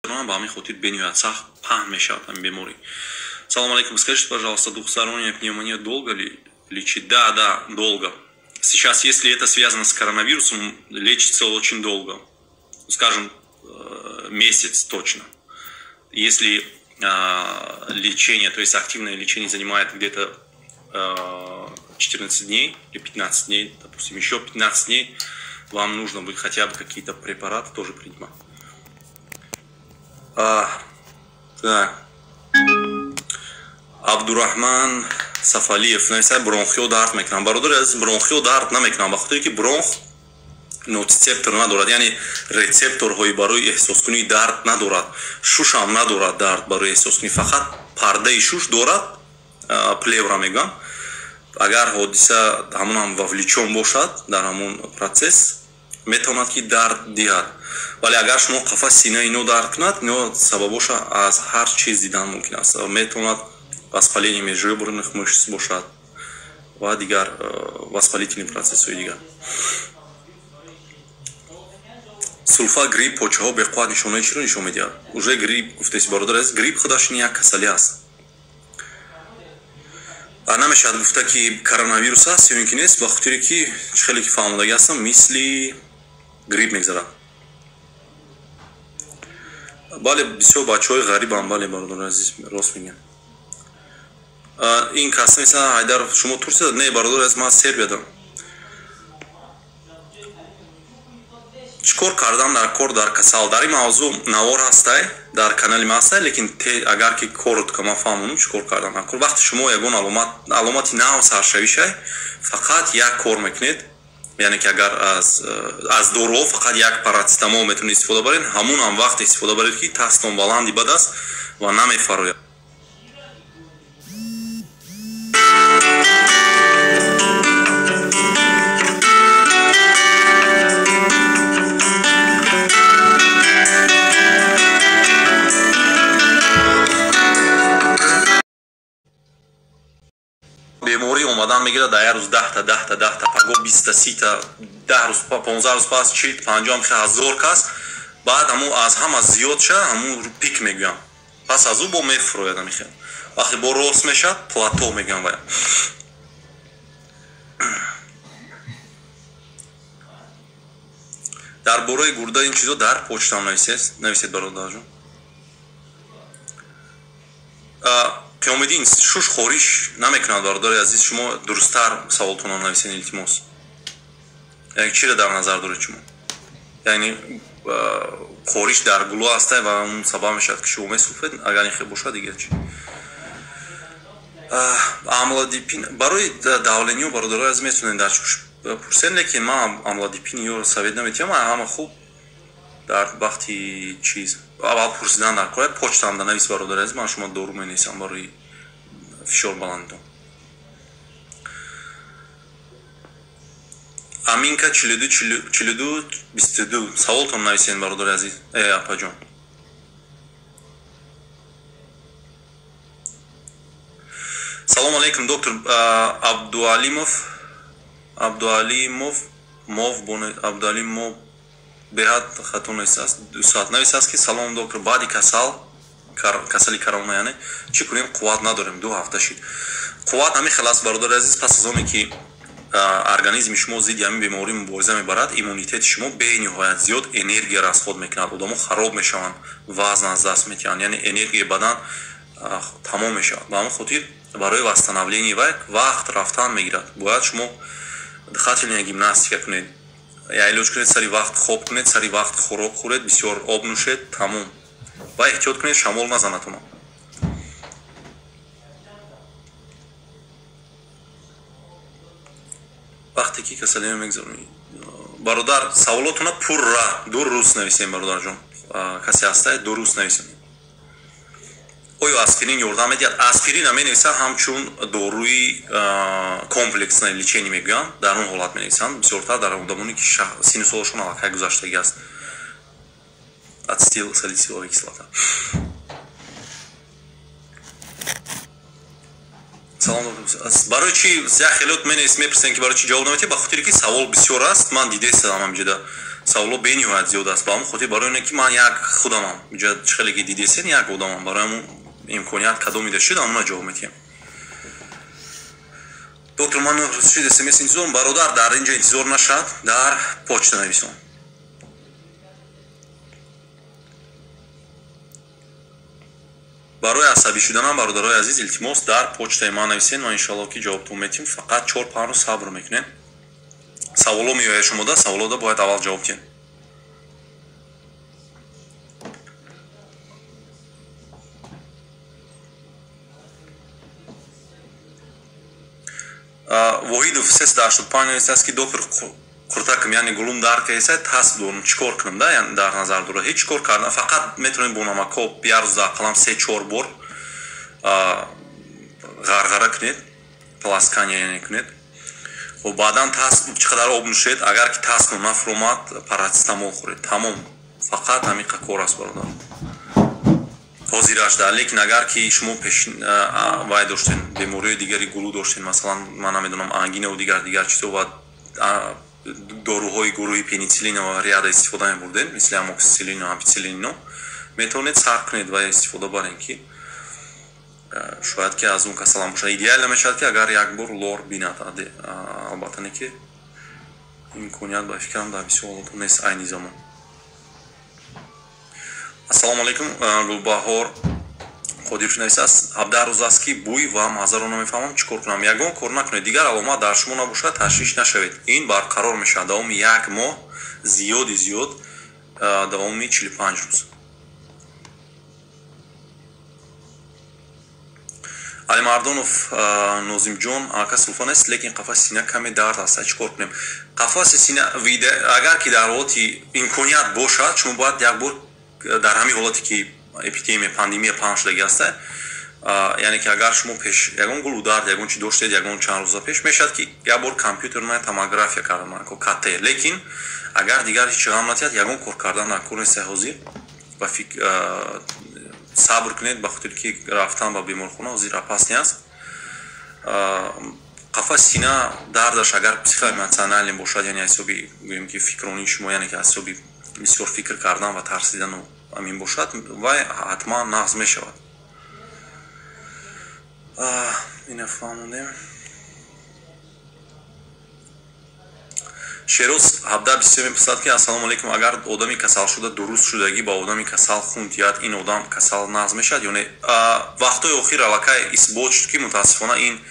Ба ҳамин хотир бениҳоят сахт паҳн мешавад ҳамин беморӣ. Салом алейкум, скажите, пожалуйста, двухсторонняя пневмония долго ли лечить? Да, да, долго. Сейчас, если это связано с коронавирусом, лечится очень долго. Скажем, месяц точно. Если лечение, то есть активное лечение занимает где-то 14 дней или 15 дней, допустим, еще 15 дней вам нужно будет хотя бы какие-то препараты тоже принимать. Так. Абдурахман Сафалиев нависад, бронхио дард мекунам. Бародари азиз, бронхио дард намекунам, ба хотире ки бронх ноцицептор надорад, яъне рецепторҳои барои эҳсоскунии дард надорад. Шушам надорад дард барои эҳсоскунӣ, фақат пардаи шуш дорад, плевра мегӯям. Агар ҳодиса ҳамон ҳам вовлечён бошад дар ҳамон процесс, метавонад ки дард диҳад. Вале агар шумо қафас сина ино дард кунад, ино сабабоша аз ҳар чиз дидан мумкин аст. Метавонад воспаление межреберных мышц бошад ва дигар воспалительный процессҳои дигар. Сулфа, грипп, почаҳо беқувват нишонаи чиро нишон медиҳад? Уже грипп гуфтеси, бародар азиз, грипп худаш як касалӣ аст. Намешавад гуфта, ки коронавирус аст ё ин ки нест, ба хотире ки чӣ хеле ки фаҳмодагӣ ҳастам, мисли грипп мегзарад. Бале, бисёр бачаҳои ғарибам, бале, бародари азиз, рост мегӯям. Ин кас меса, Ҳайдар, шумо Турсия? Не, бародари азиз, ман Сербиядам. Чӣ кор кардан дар кор дар касал? Дар ин мавзӯъ навор ҳастай, дар канали ман ҳастай, лекин агар ки коротко ман фаҳмонам, чӣ кор кардан дар кор. Вақте шумо ягон аломати нав саршавишай, фақат як кор мекунед, яъне ки агар аз доруҳо фақат як парацетамол метавонед истифода баред, ҳамун ҳам вақте истифода баред, ки тастон баланди бад аст ва намефарояд. Беморӣ омадан мегирад, дар як рӯз 10-та, 10-та, 10-та, паго 20-та, 30-та, 10 рӯз, 15 рӯз пас 40, 50, 1000 кас. Баъд ҳамун аз ҳама зиёд ша, ҳамун пик мегӯям, пас аз ӯ бо мефурояд. Ҳамихел вақте бо рост мешавад, плато мегӯям. Вая дар бораи гурда ин чизо дар почтам нависед, бародарҷон. Қиёмиддин, шуш хориш намекунад, бародари азиз, шумо дурусттар саволтонро нависед, илтимос. Яъне чиро дар назар доред шумо? Яъне хориш дар гулӯ ҳастай ва он сабаб мешавад, ки шумо месуфед? Агар ин хел бошад, дигар чи? Амлодипин барои давление, бародарои азиз, метавонед дар пурсед, лекин ман амлодипин ёро совет наметиҳам. Ҳама хуб дар вақти чиз аввал пурсидан дар кор. Почтаам да навис, бародари азиз, ман шумо дору менависам барои фишор баландтон. Аминка 42 42 22, саволтон нависен, бародари азиз, э апаҷон. Салому алейкум, доктор Абдуалимов, Абдуалимов мов, Абдуалимов беҳад хато нависааст, 2 соат нависааст, ки салом, доктор, баъди касали корона, яъне чӣ кунем, қувват надорем, 2 ҳафта шид. Қувват ҳамин хел аст, бародари азиз, пас аз оне ки организми шумо зидди ҳамин беморӣ мубориза мебарад, иммунитети шумо бениҳоят зиёд энергия расход мекунад, одамо хароб мешаванд, вазн аз даст метиҳанд, яъне энергияи бадан тамом мешавад. Ба ҳамин хотир барои восстановление вай вақт рафтан мегирад. Бояд шумо дыхательная гимнастика кунед, илоҷ кунед, сари вақт хоб кунед, сари вақт хӯрок хӯред, бисёр об нӯшед, тамом. Ва эҳтиёт кунед, шамол назанатона. Вақте ки касалиро мегзаронӣ, бародар, саволотона пурра дуруст нависем, бародарҷон. Касе ҳастай, дуруст нависем. Оё аспирин ёрдам медиҳад? Аспирина менависанд ҳамчун доруи комплексное лечение мегӯянд, дар он ҳолат менависанд, бисёртар дар одамоне ки сину солашон аллакай гузаштагӣ аст. Ацетилсалициловая кислота. Салом, барои чи як хелот менавис, мепурсем, ки барои чи ҷавоб наметиҳед? Ба хотире ки савол бисёр аст, ман дидестам ҳамҷода. Саволо бениҳоят зиёд аст. Ба ҳамон хотир, барои оне ки ман як худамам, инҷа чӣ хеле ки дидесен, як одамам, барои ҳамон имконият кадоме шуд, ҳамона ҷавоб медиҳем. Доктор, ман шуд смс интизорам. Бародар, дар инҷа интизор нашад, дар почта нависон. Барои асабӣ шуданам, бародарои азиз, илтимос, дар почтаи ман нависен, ман иншоалло ки ҷавобтон метиҳем. Фақат 4-5 рӯз сабр мекунем. Саволо меояд шумода, саволода бояд аввал ҷавоб диҳем. Воҳидов 385 нависааст, ки доктор, қуртакам, яъне гулум дард кардааст, тасб дорам, чӣ кор кунам? Да, яъне дар назар дорад. Ҳеҷ кор кардан, фақат метавонед бо намакоб як рӯз ақаллан 3-4 бор ғарғара кунед, полоскания яъне кунед. Хоб, баъдан тасб чӣ қадар об нӯшед, агар ки тасб нафуромад, парацетамол хӯред, тамом. Фақат ҳамин кор аст, бародар, ҳозираш да. Лекин агар ки шумо пеш вай доштен, бемориҳои дигари гулӯ доштен, масалан, ман намедонам, ангинаву дигар чизо, ва доруҳои гурӯҳи пенициллин ва ряда истифода мебурдем, мисли амоксициллину, ампициллино, метавонед сар кунед ва истифода барем, ки шояд ки аз он касалам бошад. Идеально мешавад, ки агар як бор лор бинад. Албатта, не ки имконият, ба фикрам, дар бисёр ҳолатҳо нест айни замон. Ассалому алайкум, Гулбаҳор Қодиров нависааст: 17 рӯз аст, ки бӯй ва маззаро намефаҳмам, чӣ кор кунам? Ягон кор накунед. Дигар аломат дар шумо набошад, ташвиш нашавед. Ин барқарор мешавад давоми як моҳ, зиёди зиёд давоми 45 рӯз. Алимардонов Нозимҷон: ака, сулфа нест, лекин қафаси сина каме дард аст, чӣ кор кунем? Қафаси сина, агар ки дар ҳолати имконият бошад, шумо бояд як бор дар ҳамин ҳолате ки эпидемия, пандемия паҳн шудагӣ аста, яъне ки агар шумо пеш ягон гулудард, ягон чи доштед, ягон чанд рӯза пеш, мешавад ки як бор компютерная томография кардан, КТ. Лекин агар дигар ҳеҷ ғам натиҳад, ягон кор кардан накор нест ҳозир. Ба сабр кунед, ба хотире ки рафтан ба беморхона ҳозир опасный аст. Қафаси сина дардаш агар психоэмоциональный бошад, яъне ҳисоби, гӯем ки, фикронии шумо, яъне ки ҳисоби бисёр фикр кардан ва тарсидану ҳамин бошад, вай ҳатман нағз мешавад. Ина фаҳмондем. Шероз 1723 мепурсад, ки ассалому алайкум, агар одами касалшуда дуруст шудагӣ ба одами касал хун диҳад, ин одам касал нағз мешавад ё не? Вақтҳои охир аллакай исбот шуд, ки мутаассифона ин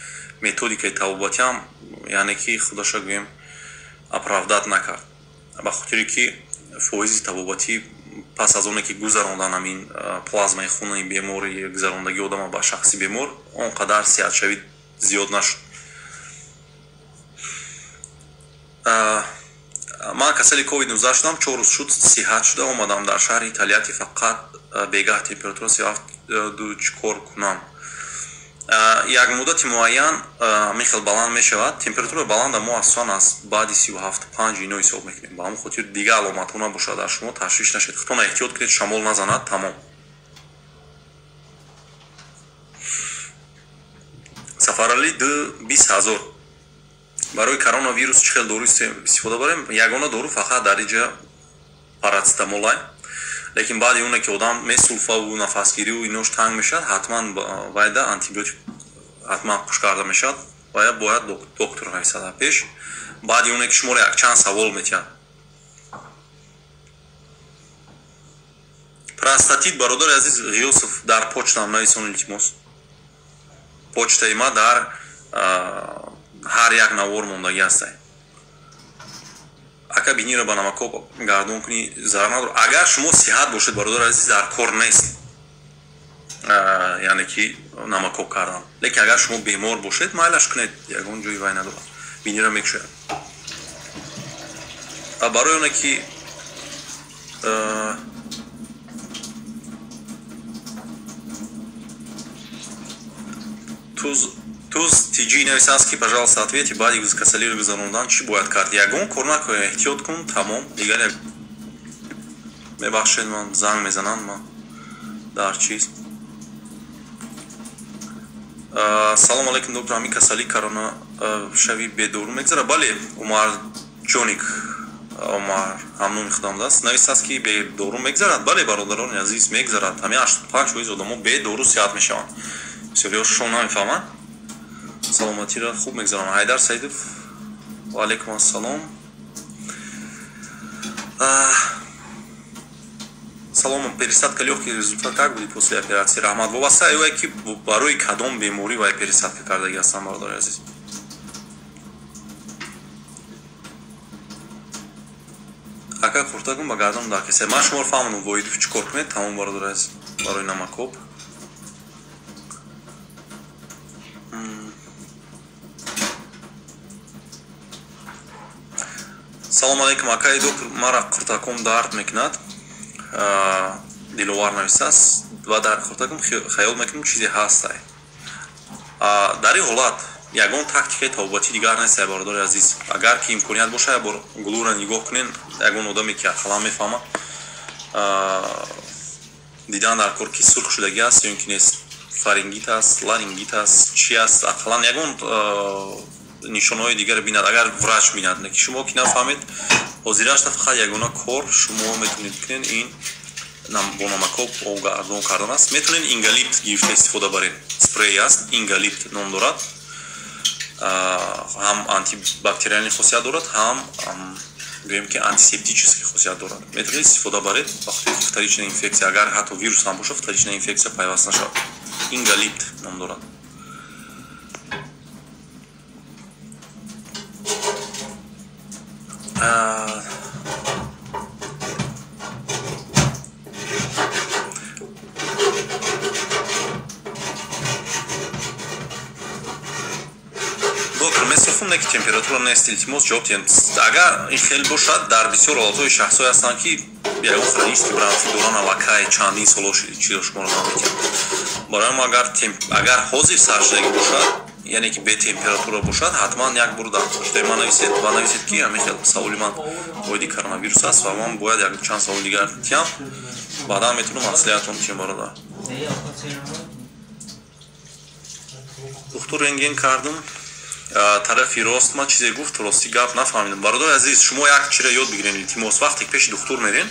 методикаи табобатиам, яъне ки худаша, гӯем, оправдать накард, ба хотире ки фоизи табобатӣ пас аз оне ки гузарондан ҳамин плазмаи хуни бемори гузарондагии одама ба шахси бемор, он қадар сиҳатшавӣ зиёд нашуд. Ман касали ковид-19 шудам, 4 рӯз шуд, сиҳат шуда омадам дар шаҳри Тольятти, фақат бегаҳ температура 37,2, чӣ кор кунам? Як муддати муайян ҳамин хел баланд мешавад. Температураи баланда мо асосан аз баъди 37,5 ино ҳисоб мекунем. Ба ҳамон хотир дигар аломатҳо набошад дар шумо, ташвиш нашед, худтона эҳтиёт кунед, шамол назанад, тамом. Сафаралӣ ду 20 000: барои коронавирус чӣ хел дору истифода барем? Ягона дору фақат дар инҷа парацетамолай. Лекин баъди оне ки одам месулфаву нафасгирию инош танг мешавад, ҳатман вайда антибиотик ҳатман қуш карда мешавад. Вая бояд доктор нависад пеш, баъди оне ки шуморо якчанд савол метиҳад. Простатит, бародари азиз Ғиёсов, дар почтаам нависон, илтимос. Почтаи ма дар ҳар як навор мондагӣ ҳастай. Ака, биниро ба намакоб гардон кунӣ, зарар надорад? Агар шумо сиҳат бошед, бародари азиз, дар кор нест, яъне ки намакоб кардан. Лекин агар шумо бемор бошед, майлаш кунед, ягон ҷои вай надорад, биниро мекушояд. Барои оне ки туз тиҷи нависааст, ки пожалуйста, ответьте, баъди касалиро гузарондан чӣ бояд кард? Ягон кор накунед, эҳтиёт кун, тамом. Дигар мебахшед, ман занг мезанам, ман дар чиз. Салому алайкум, доктор, ҳамин касалӣ корона шави бедору мегзарад? Бале, Умарҷоник. Омар ҳамнуми худам даст нависааст, ки бедору мегзарад. Бале, бародарони азиз, мегзарад. Ҳамин 85% одамо бедору сиҳат мешаванд. Бисёриҳо шон намефаҳманд. Саломатиро хуб мегзаронанд. Ҳайдар Саидов, ва алайкум ассалом. Салом, пересадка лёгких, результат как будет после операции? Раҳмат. Вобаста ое ки барои кадом беморӣ вай пересадка кардаги ҳастанд, бародари азиз. Ака, хуртакун ба гардон дар киса. Ман шуморо фаҳмонам, Воидов, чӣ кор кунед. Тамом, бародари азиз, барои намакоб. Салом алейкум, акаи доктор, мара қуртаком дард мекунад. Диловар нависааст, ва дар қуртакум хаёл мекунам чизе ҳастай. Дар ин ҳолат ягон тактикаи табобатӣ дигар нестай, бародари азиз. Агар ки имконият боша, як бор гулӯра нигоҳ кунен, ягон одаме ки ақаллан мефаҳмад, дидан дар кор, ки сурх шудагӣ аст ё ин ки нест, фарингит аст, ларингит аст, чи аст, ақаллан ягон нишонаҳои дигаре бинад, агар врач бинад, ки шумо ки нафаҳмед. Ҳозирашта фақат ягона кор шумо метавонед кунед, ин бо намакоб обгардон кардан аст. Метавонед ингалипт гирифта истифода баред, спрей аст, ингалипт ном дорад, ҳам антибактериальный хосият дорад, ҳам гӯем ки антисептический хосият дорад. Метавонед истифода баред, ба хотири вторичная инфексия, агар ҳатто вирус ҳам бошад, вторичная инфексия пайваст нашавад. Ингалипт ном дорад. Доктор, месохум, не ки температура нест, илтимос, ҷавоб диҳем. Агар ин хел бошад, дар бисёр ҳолатҳои шахсҳое ҳастанд, ки ягон хронический бронхит доранд, аллакай чандин соло чизо шуморо наметиҳанд. Барои мо агар ҳозир саршудагӣ бошад, яъне ки бетемпература бошад, ҳатман як бор дар почтаи ман нависед ва нависед, ки ҳамин хел саволи ман оиди коронавирус аст ва ман бояд як чанд саволи дигар тиҳам, баъдан метавонам маслиҳатон тиҳам, бародар. Духтур, рентген кардам, тарафи рост ман чизе гуфт, рости гап нафаҳмидам. Бародари азиз, шумо як чиро ёд бигиред, илтимос: вақте ки пеши духтур мерен,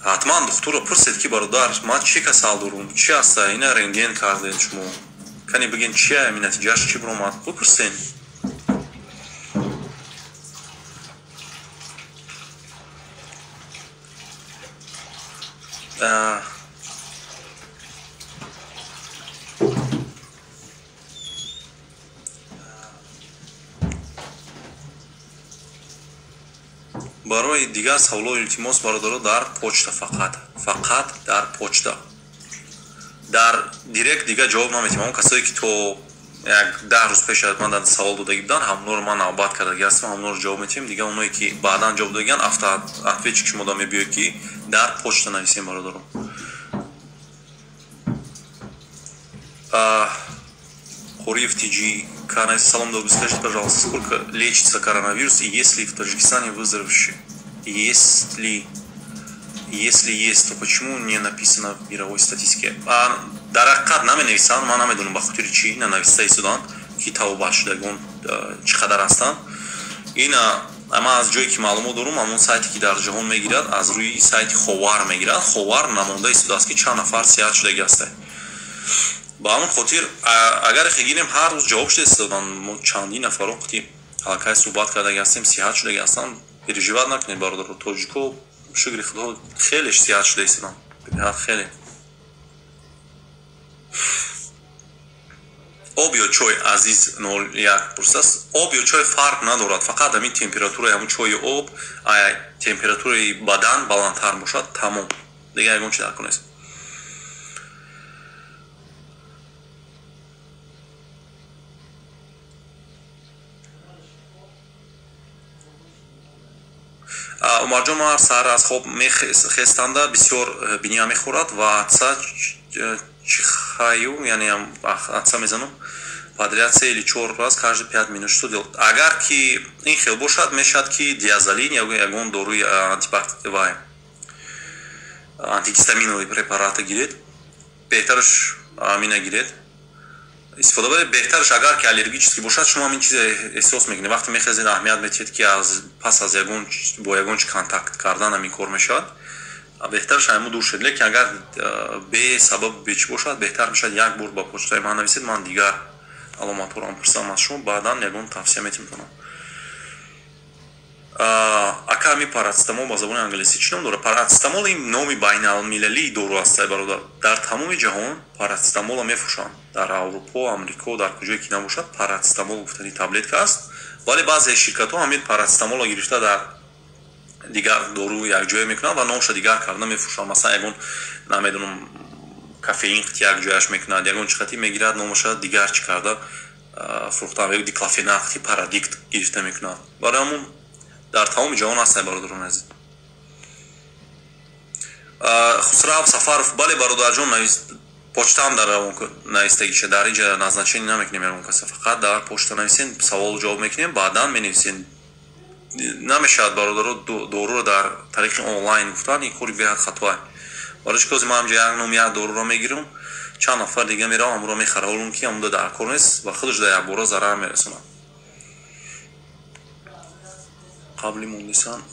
ҳатман духтурро пурсед, ки бародар, ман чӣ касал дорум, чӣ аста, ина рентген кардед шумо, кане бигӯен чия, ами натиҷааш чӣ биромад, бипурсен. Барои дигар саволҳо, илтимос, бародаро, дар почта, фақат дар почта, дар директ дигар ҷавоб наметиҳам. Он касое ки то як 10 рӯз пеш аз ман дар савол додагӣ буданд, ҳамонҳоро ман навбат кардагӣ ҳастам, ҳамонҳоро ҷавоб метиҳем. Дигар оное ки баъдан ҷавоб додагианд, автоответчик шумо да мебиёед, ки дар почта нависем, бародаро. Хориев ТГ Салом, добрый, скажите, пожалуйста, сколько лечится коронавирус и есть ли в Таджикистане выздоровевшие? Если есть, то почему не написано в мировой статистике? Дар ҳақиқат наменависанд, ман намедонам ба хотири чӣ нанависта истоданд, ки тавобатшудагон чӣ қадар ҳастанд. Ин ман аз ҷое ки маълумот дорум, ҳамон сайте ки дар ҷаҳон мегирад, аз рӯи сайти Ховар мегирад. Ховар намонда истодааст, ки чанд нафар сиҳат шудагӣ ҳастанд. Ба ҳамон хотир, агар гирем, ҳар рӯз ҷавоб шуда истоданд. Мо чандин нафаро қити аллакай суҳбат кардаги ҳастем, сиҳат шудаги ҳастанд. Переживать накунед, бародаро, тоҷико, шукри худо, хеле сиҳат шуда истоданд, беҳад хеле. Об ё чой, Азиз 01 пурсааст. Об ё чой фарқ надорад, фақат ҳамин температураи ҳамун чойи об температураи бадан баландтар бошад, тамом, дигар ягон чи дар кор нест. Умарҷон, ман ҳар саҳар аз хоб мехестанда бисёр биния мехӯрад ва атса чихаю, яъне атса мезанам подряд се или чор раз каждые 5 минут. Что делать? Агар ки ин хел бошад, мешавад ки диазолин, ягон доруи антибактериальный, антигистаминовый препарата гиред, беҳтараш амина гиред. Истифода баред. Беҳтараш агар ки аллергический бошад, шумо ҳамин чизе эҳсос мекунед. Вақте мехезед, аҳамият медиҳед, ки аз пас аз ягон бо ягон чи контакт кардан ҳамин кор мешавад. Беҳтараш ҳамин дур шуд. Лекин агар бесабаб бечи бошад, беҳтар мешавад як бор ба почтаи ман нависед, ман дигар аломатҳоро ҳам пурсам аз шумо, баъдан ягон тавсия метавонам. Ака, ҳамин парацетамол ба забони англисӣ чӣ ном дорад? Парацетамол ин номи байналмилалии дору аст, бародар. Дар тамоми ҷаҳон парацетамолро мефурӯшанд. Дар Аврупо, Амрико, дар куҷое ки набошад, парацетамол гуфтани таблетка аст. Вале баъзе ширкатҳо ҳамин парацетамолро гирифта дар дигар дору якҷоя мекунанд ва номша дигар карда мефурӯшанд. Масалан, ягон намедонам кофеин қити якҷояш мекунад, ягон чӣ қати мегирад, номаша дигар чӣ карда фурӯхтан, ё диклофенак қити парадикт гирифта мекунад. Барои ҳамун дар тамоми ҷаҳон ҳастанд, бародарони азиз. Хусрав Сафаров, бале бародарҷон, почтаам дар равон навистагиша. Дар инҷа назначение намекунем ягон каса, фақат дар почта нависен, саволу ҷавоб мекунем, баъдан менависен. Намешавад, бародаро, доруро дар тариқи онлайн гуфтан, ин кори беҳад хатоа. Барои чӣ ки ман ҳамҷа як ном як доруро мегирам, чанд нафар дига меравам, ҳамонро мехарам, ҳолон ки ҳамонда дар кор нест ва худаш дар якбора зарар мерасонад. Қабли мондисан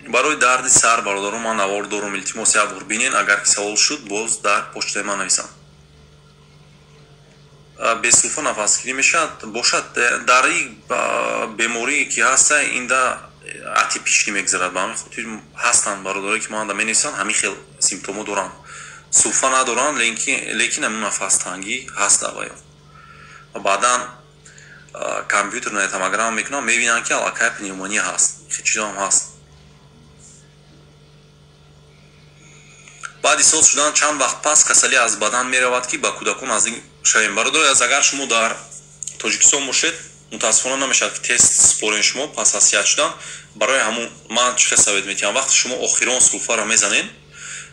барои дарди сар, бародаро, ман навор дорум, илтимос як бор бинен, агар ки савол шуд, боз дар почтаи ман нависам. Бесулфа нафасгирӣ мешавад, бошад, дар ин беморие ки ҳаста, инда атипични мегзарад. Ба ҳамин хотир ҳастанд бародарое ки манда менависанд, ҳамин хел симптомо доранд, сулфа надоранд, лекин ҳамин нафастангӣ ҳаст дар ваё. Баъдан компютерная томограмма мекунанд, мебинанд, ки аллакай пневмония ҳаст, чизо ҳам ҳаст. Баъди соз шудан чанд вақт пас касалӣ аз бадан меравад, ки ба кӯдакон наздик шавем? Бародари аз, агар шумо дар Тоҷикистон бошед, мутаассифона намешавад, ки тест спорен шумо пас аз сиҳат шудан. Барои ҳамун ман чӣ хел совет метиҳам? Вақте шумо охирон сулфаро мезанед,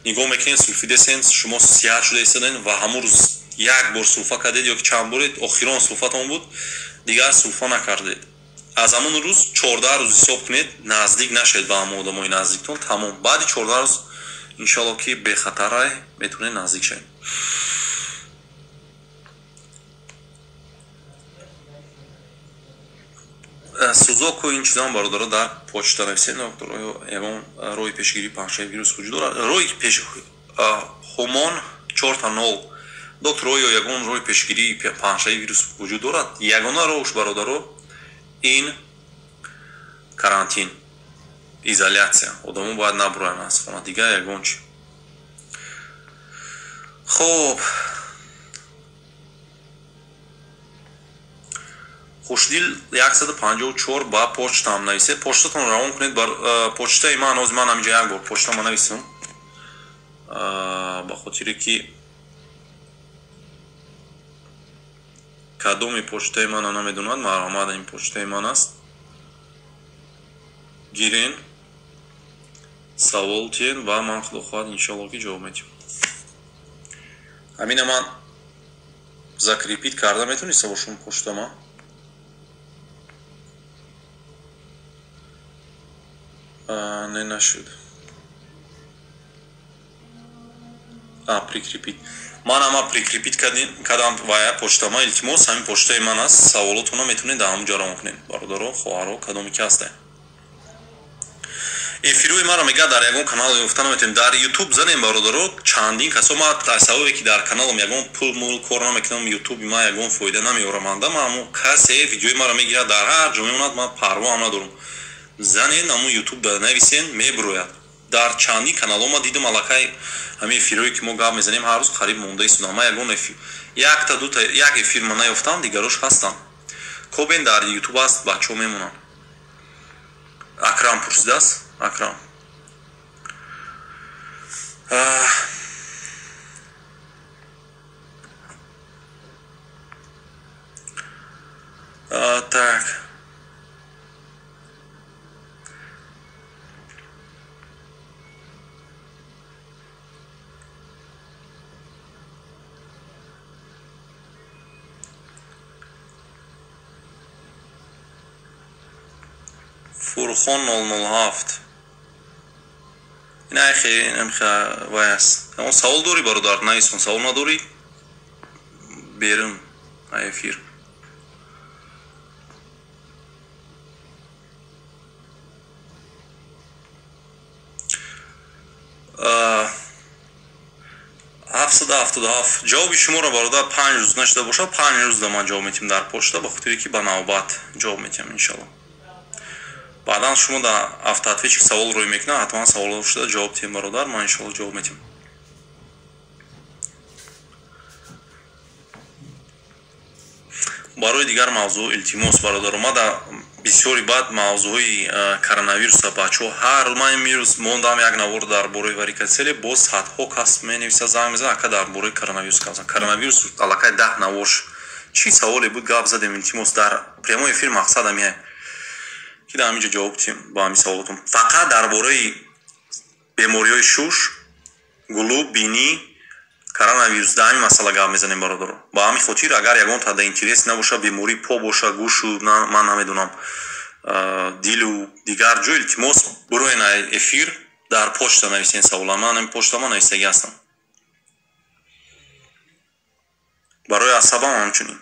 нигоҳ мекунед, сулфидесен, шумо сиҳат шуда истоден ва ҳамун рӯз як бор сулфа кардед ё ки чанд боред, охирон сулфатон буд, дигар сулфа накардед, аз ҳамон рӯз 14 рӯз ҳисоб кунед, наздик нашавед ба ҳамон одамои наздиктон, тамом. Баъди 14 рӯз, иншоалло, ки бехатарай, метавонед наздик шавед. Сузоку ин чизам, бародаро, дар почта нависед. Доктор, ягон роҳи пешгирии паҳншавии вирус вуҷуд дорад? Роҳи пеш ҳумон чорта нол. Доктор, оё ягон роҳи пешгирии паҳншавии вирус вуҷуд дорад? Ягона роҳш, бародаро, ин карантин, изолятсия. Одамо бояд набуроянд аз хона, дигар ягон чи. Хоб, Хушдил 154, ба почтаам нависед, почтатон равон кунед бар почтаи ман. Ҳозир ман ҳаминҷа як бор почтама нависам, ба хотире ки кадоми почтаи мана намедонад, марҳамат, ин почтаи ман аст, гирен, савол тиҳен ва ман, худо хоҳад, иншоалло, ки ҷавоб медиҳам. Ҳамина ман закрепить карда метавониста бошам почтама? Не, нашуд. Прикрепить. Ман ама прикрепить кардам вая почтама. Илтимос, ҳамин почтаи ман аст, саволотонро метавонед дар ҳамон ҷо равон кунед, бародаро, хоҳаро, кадоме ки ҳастед. Эфирҳои маро, мега, дар ягон канал ёфта наметавонем. Дар Ютуб занем, бародаро, чандин касо. Ман аз сабабе ки дар каналам ягон пул мул кор намекунам, Ютуби ман ягон фоида намеёраманда, ман ҳамон касе видеои маро мегирад, дар ҳар ҷо мемонад, ман парво ҳам надорам. Занен, ҳамон Ютуб нависен, мебурояд. Дар чандин каналҳо ма дидам, аллакай ҳамин эфирҳое ки мо гап мезанем, ҳар рӯз қариб монда истодам. Ман ягон эфир, якта дута як эфир ма наёфтам, дигарош ҳастанд. Кобен, дар Ютуб аст, бачаҳо мемонанд. Акрам пурсидааст, Акрам. Так, Фурхон 007, Ина вай аст. Он савол дорӣ, бародар, нависон. Савол надорӣ, берун эфир. 777. Ҷавоби шуморо, бародар, 5 рӯз нашуда бошад, 5 рӯз да ман ҷавоб метиҳам дар почта, ба хотире ки ба навбат ҷавоб метиҳам, иншалло. Баъдан шумо дар автоответчик савол рӯй мекунад, ҳатман савол шуда ҷавоб диҳем, бародар, ман иншалло ҷавоб метиҳам. Барои дигар мавзӯъ илтимос, бародаро, ма дар бисёри баъд мавзӯъҳои коронавируса бачаҳо ҳар ман имрӯз мондам як навор дар бораи варикоцеле, боз садҳо кас менависа, занг мезанад: «Ака, дар бораи коронавирус гап зан». Коронавирус аллакай 10 навор, чӣ саволе буд, гап задем. Илтимос, дар прямой эфир мақсад ҳамиа, ки дар ҳамин ҷо ҷавоб диҳем ба ҳамин саволотон. Фақат дар бораи бемориҳои шуш, гулӯ, бинӣ, коронавирус, дар ҳамин масъала гап мезанем, бародаро. Ба ҳамин хотир, агар ягон тада интерес набоша, бемории по боша, гӯшу, ман намедонам, дилу дигар ҷо, илтимос, бироен эфир, дар почта нависен савола. Ман ҳамин почта ма нависагӣ ҳастам. Барои асабам ҳамчунин.